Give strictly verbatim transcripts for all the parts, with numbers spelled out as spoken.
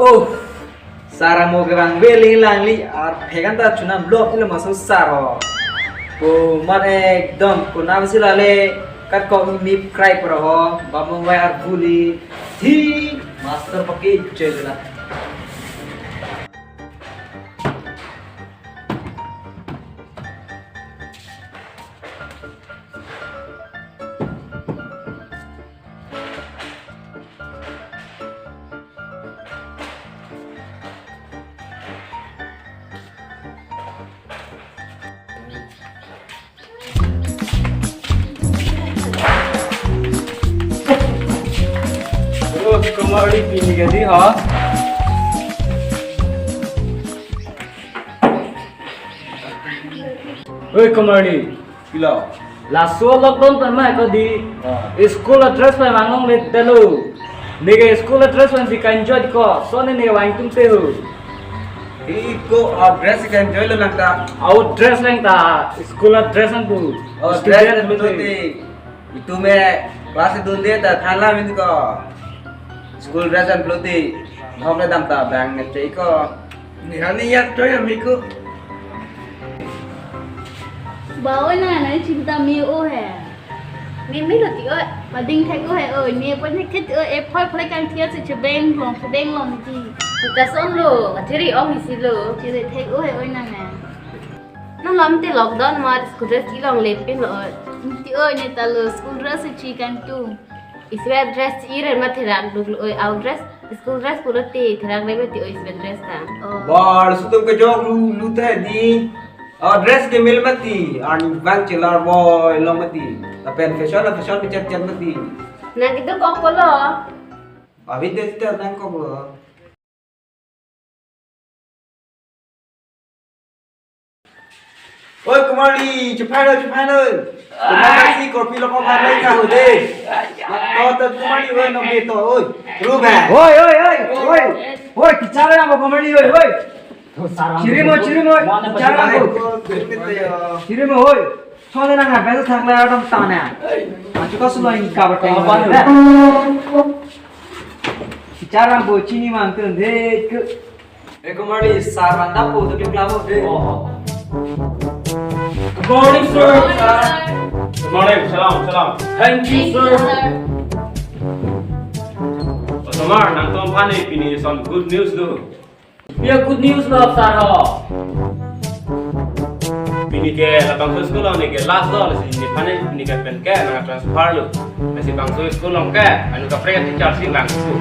Oh, sar amo kevang ve ling langli, arphekan ta chunam lok ilo maso sar ho. Oh, mat ekdom konam si lale kat kok mip krai pura ho, bamong vai arvuli, thi master paki chela. Terus kemarin ini jadi ha? Oi, kemarin. Pilo? Laso lockdown pen ma ko di. Ah. School dress pen vang longle detlo. Neke school dress pen si ka-enjoy ko. Lason neke vang tum te ho. Iko, ah, dress ka-enjoy lo nang ta. Au dress lang ta. School dress ang tu. Oh, student dress ang tu te. Itum ke class dunde ta thanla min ko. School dress ang tu te. Hok le dam ta bang ne te ko. Nihani ya to ya miko. Ba oi na na chim ta me o he. Me me lo ti oi. Ba ding thek o he oi. Me pon thek thek oi. E phoi phoi kang thia si chebeng long chebeng long ti. Ka son lo, ka thiri ong isi lo. Chiri thek o he oi na na. Nang lam te lockdown ma school dress ilong lepin lo oi. Ti oi ne ta lo school dress chi kang tu. Isi va dress iren ma therak duk lo oi, au dress, school dress pulo te therak le ti oi isi va dress ta. Oh. Bar sutum kejok lu lu te di. Ah, dress ke mil mati, an bang chelar boy lo mati. Lapen fashion la fashion pichet chet mati. Nang itu kok pulo. Abin te sita nang kok lo. Oi, Kumari, chephai lo, chephai lo. Kumari si kopi lo kok phai lo ka ho de. To, to, Kumari, oi, no beto, oi. Ruben. Oi, oi, oi, oi. Oi, bichara mo Kumari, oi, oi. Chirimo, chirimo, bichara mo. Chirimo, oi. Chole nang abel thak le adam tane. Achu ka sulo in ka ba teng. Bichara mo chini mang tun de. Eh, Kumari, sir, anda po, tu klik labo, deh. Oh. Good morning, sir. Good morning, salam, salam. Thank you, sir. Osomar, nangtum aphan pini some good news do. Ya, good news lo, sir, ho. Pini ke labangso school lo, neke last lo, lasi nephan pini ke pen ke nang transfer lo. Lasi bangso school lo ke, anu kaprek teacher si lang school.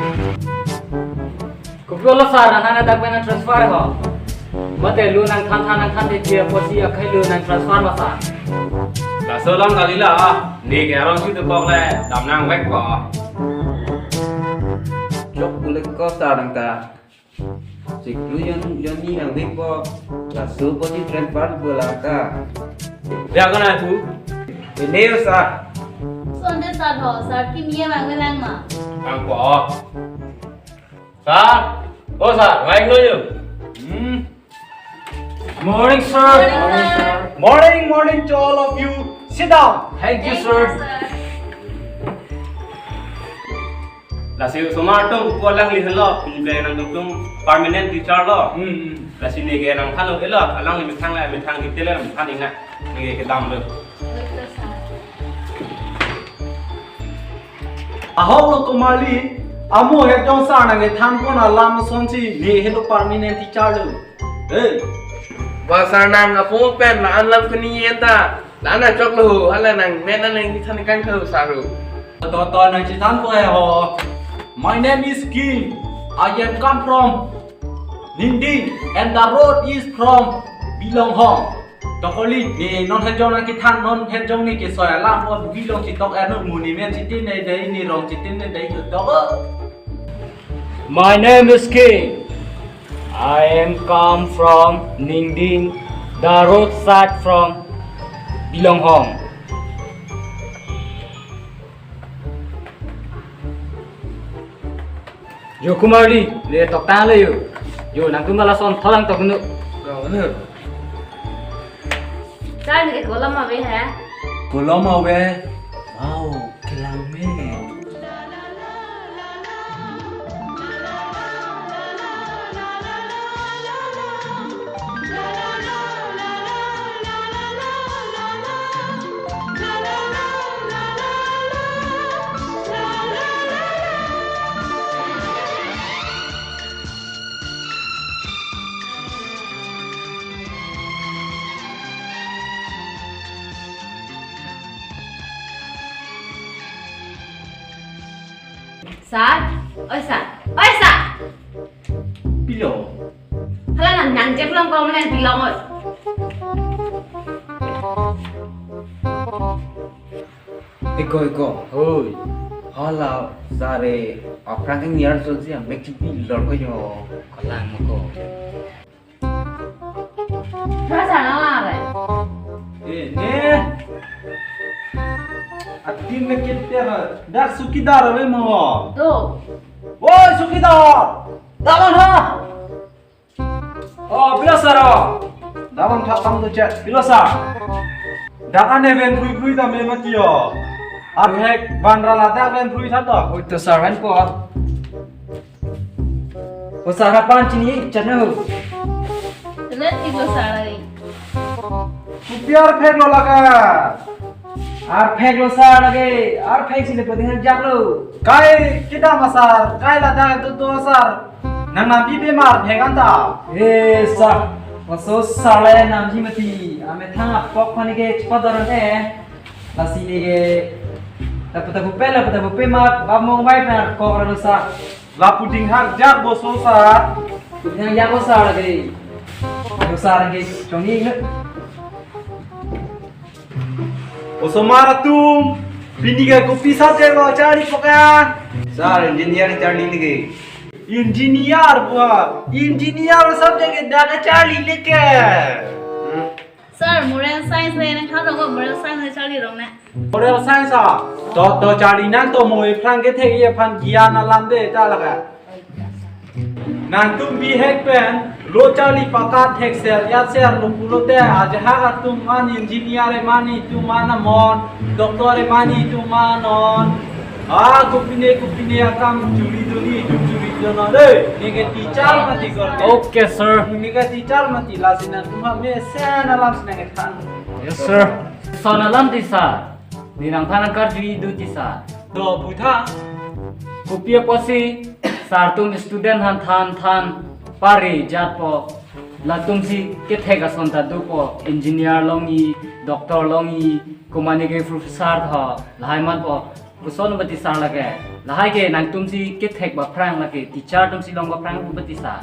Kopi olo sir, nang nang dak pen transfer ho. Mate lu nang than than nang than de dia posi akhai lu nang transfer ma sir. Laso alam kali la, neke arong si dokok le, dam nang vek ko. Chok bulek ko sir nang ta. Siklu yon yon ni nang vek ko. Laso posi transfer bola ta. Dia ko na tu. Ini yo sir. Sonde sir ho, sir kimi ya mang nang ma. Ang ko. Sir, oh sir, baik lo yo. Hmm. Morning, sir. Morning, sir. Morning, morning to all of you. Sit down. Thank you, sir. Lasi osomar atum ko lang li helo, pini nangtum permanent teacher lo. Hmm. Lasi neke nangthan lo helo, alang li methang la, methang di tele, methang ina. Neke kedam lo. Ahok lo Kumari, amo het jong sir nang kethan pon alam asonsi ne helo permanent teacher lo. Hey. Ba sir nang apo pen la-an lam kuni yen ta. La-an chok lo, hala nang men nang kethan kan ko sir ho. To to nang chethan ko he ho. My name is King. I am come from Ningding and the road is from Bilonghong. Tokoli, ne non het jong nang kethan, non het jong ne kesoi alam, o Bilong chitok eno muni men chitin ne dei, ne rong chitin ne dei, tok. My name is King. I am come from Ningding. The roadside from Bilonghong. Yo Kumar di, le toktang le yo. Yo, nangtum ta lason tholang tok nu. Sir, neke kolom ave he? Kolom ave. Wow, kelang me. Sir, oi sir, oi sir. Pilo. Hala nang nang jep long kong nang pilong oi. Eko, eko. Oi. Hala sare aphrang ingni arjolji amek chipi lor ko yo. Kalang ko. Thasa na la re. Eh, ne. Atin me kit tera. Dak sukidar ave mo. Do. Woi, sukidar. Dalan ha. Oh, pilo sir, oh. Dalan thap tam do chet. Pilo sir. Dak ane ven phrui phrui ta me mati yo. Arhek van ra ladak ven phrui thap do. Oi to sir, ven ko. O sir, apan chini chanu. Let iklo sir lagi. Kopi arphek lo lake. Arphek lo sir lagi. Arphek si le pati hang jak lo. Kai kedam asar, kai ladak do do asar. Nang nampi bemar phek anta. Eh sir, maso sir le namji mati. Amethang apok pani ke cepat dorong eh. Lasi neke lapu tapu pe, lapu tapu pe mat, bap mong bai pen kok ralo sir. Lapu dinghak jak bo so sir. Dinghak jak bo sir lagi. Bo sir lagi, chongni ingat. Osomar atum, pini ke kopi subject lo charli poka? Sir, engineer charli lagi. Engineer bo, engineer subject ke dak charli leke. Hmm. Sir, moral science le nang kha rong, moral science le charli rong ne. Moral science a? To, to charli nang to mo ephrang kethek aphan gyan alam de ta lake. Nangtum bihek pen lo charli pakat thek ser yat ser lo pulote ajahak atum man engineer e mani atum man amon, doctor e mani atum man on. Ah, kopine kopine akam churi duni, churi donon de. Neke teacher mati kor. Okay, sir. Neke teacher mati, lasi nangtum ha mesen alam si nangkethan. Yes, sir. Son alam ti sir. Ne nangthan nangkarju idu ti sir. Do butha. Kopi apotsi sir atum student aphan than than pari jat po. Latum si kethek ason ta dopo, engineer longji, doctor longji, komane ke professor tho, lahai mat po. Koson ba ti sir lake. Lahai ke nangtum si kethek ba aphrang lake, teacher atum si long ba aphrang ba ti sir.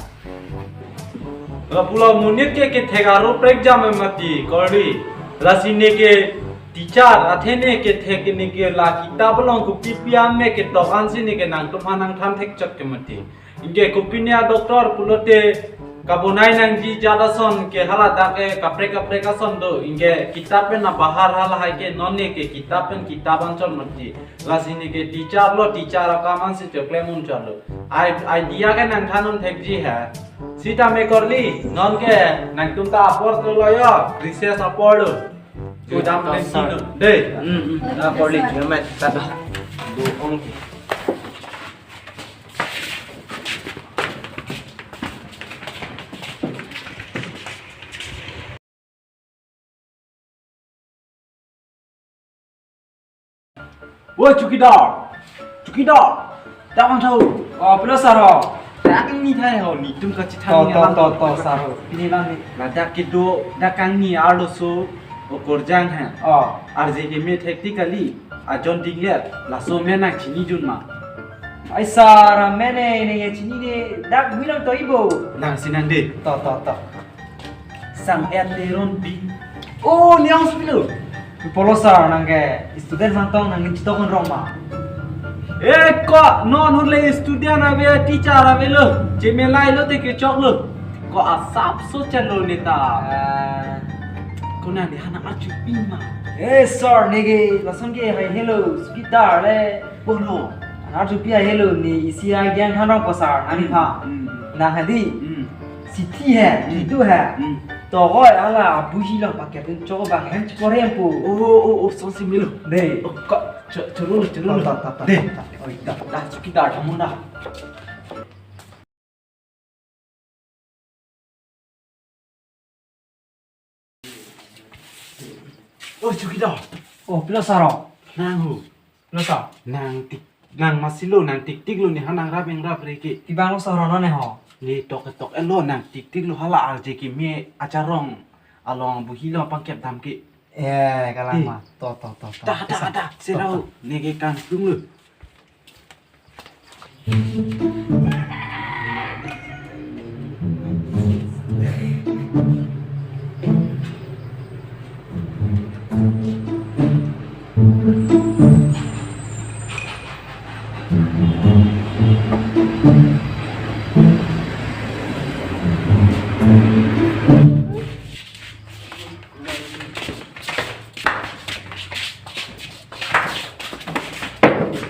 Lapu la monit ke kethek aro prekjam mati, korli. Lasi neke teacher, athe ne kethek neke la kitap along kopi pi ame ketok ansi neke nangtum aphan nangthan thek chot ke mati. Inke kopine a doctor pulote kabonai nangji jat ason ke hala dak ke kaprek kaprek ason do. Inke kitap pen abahar halahai ke non neke kitap pen kitap anchot mati. Lasi neke teacher lo, teacher akam ansi choklem un chot lo. Ai, idea ke nangthan un thekji ha. Sitame korli, non ke nangtum ta apor to lo yo, recess apor lo. Judam pen sino. Dei. Hmm, hmm. Ah, korli, judam pen. Tata. Bu ong. Woi, chowkidar! Chowkidar! Dak vangtha ho. Oh, pilo sir ho. Dak ni thai ho, netum kachethang. To, ni to, alam to, to, sir ho. Pini lang ni. Ladak kedo, dak kangni arloso, okorjang ha. Oh. Arje keme thekti kali, ajon dingler, laso amen nang chinijun ma. Ai sir, amen ne, ne chinine, dak bilang to ibo. Nang si nang de. To, to, to. Sang et Teronpi. Oh, ne ong si pilo. Polo sir, nang ke student vangtong nang ning chetong rong ma. Eh, ko, non hule student ave, teacher ave lo. Chemelai lote kechok lo. Ko asapso chalo neta. Ah. Ko nang di hanang arjupi ma. Eh, sir, neke lason ke hai helo, chowkidar le. Bono. Hanang arjupi hai helo, ne isi ai gang hanang pasar, nang Hmm, pha. Hmm. Nang hadi. Hmm. Sithi hai, Hmm. Kidu hai. Hmm. To ko hala buhi long paket dun chok bang hem chikore po. Oh, oh, oh, so si milo. De. Oh, ko, cho, choro, choro. Ta, ta, ta, ta, De. Ta, ta. Oi, ta. Dah, chowkidar, kamu dah. Oh, chowkidar. Oh, pilo saro. Nang ho. Pilo sa. Nang tik, nang masilo, nang tik tik lo ne hanang rap engrap re ke. Ibang lo saro lo ne ho. Ne tok tok elo nang tik tik lo hala arje ke me acharong along buhi lo pangkep dam ke. Eh, kalang Eh. ma. To, to, to, to. Dah, dah, Isa. dah. To, Sirau, to. Neke kangtung lo.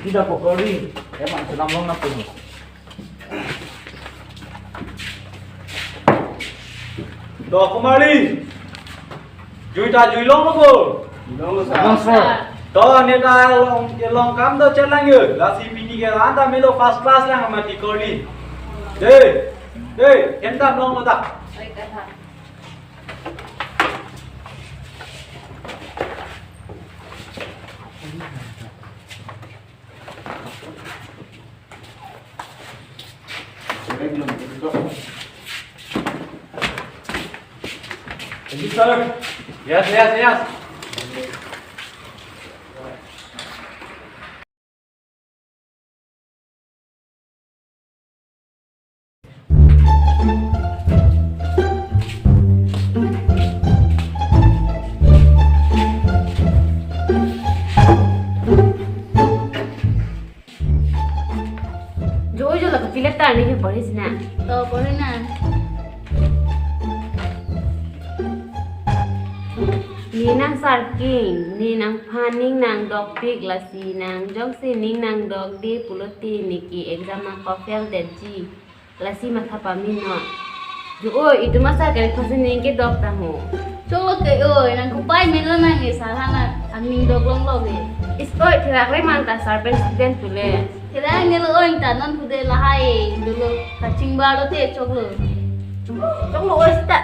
Tidak pokori, emang senam long na puno. Do Kumarli, jui ta jui long lo ko. Long lo, sir. Long, sir. Do neta long, long kam do chelang yo. Lasi pini ke anta melo first class lang mati Kumarli. De, de, hem dam long lo ta. Oi, kata. Thank you, sir. Yes, yes, yes. Jo jo la kapilat ta ni ke pori sina. To pori na. Ne nang sarking, ne nangphan ning nangdokpik lasi nang jongsi ning nangdokde pulote neke exam nangpa-fail detji. Lasi matha pame non. Jo oi, itum asar ke khasi ning kedok ta ho. Choklo ke oi, nang kopai melo nang e sar hana aning dok long lo ke. Is oi, therak le mang ta sar pen student pule. Therak nelo oi ta non pude lahai dolo kachingbar lote choklo. Choklo oi sita.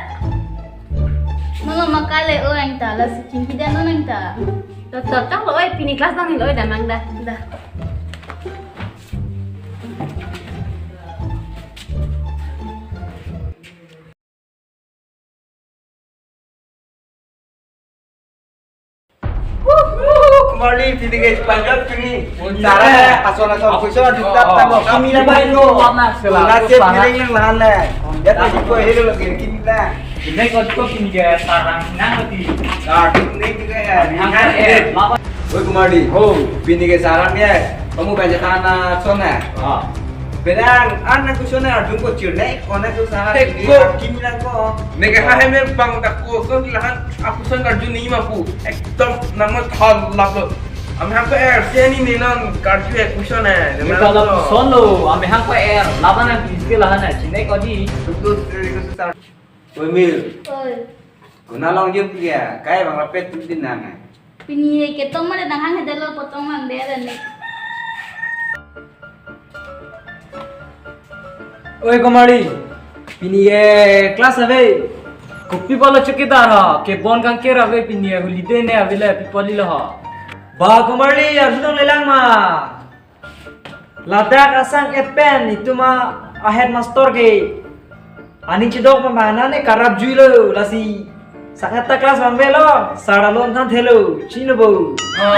Mama makai le oi ta lasi chingki dan non ta. Tot tot choklo oi, pini class nang lo oi damang dah. Dah. Kumarli, pini ke panjat pini. Tara ason ason kuso di tap tang lo. Kami na bai lo. Nasib piring nang lahan le. Ya tadi ko helo lagi kini ta. Ini kau tu pini ke sarang nang ti. Ah, pini juga ya. Nang eh, lapa. Oi Kumarli, ho, pini ke sarang ya. Kamu baca tanah son ya? Ah. Benang, anak kuson na arjun ko chirne, kona ko sana Tek ini ko. Kim lang ko. Neke ha hai me bang dak ko son lahan aku son arjun ni ma pu. Ekdom nama thal lap lo. Ami hang ko er, siani ni non karju ek kuson eh. Ini kalau son lo, ami hang ko er, laban ang pini ke lahan eh, chine ko di. Betul, betul, betul. Oi Mil. Oi. Kona long jum tiga, kai bang rapet tu din nang eh. Pini ketong mane nang hang hedelo potong mang dere ne. Oi Kumarli, pini ke class ave. Kopi palo chowkidar ha, kebon kangker ave pini ke holiday ne ave le pi pali lo ha. Ba Kumarli, arjudong lelang ma. Ladak asang epen itum a headmaster ke aning chedok pamana ne karap juilo lasi. Sakata class bang velo, sar alon than thelo, chino bo. Ah.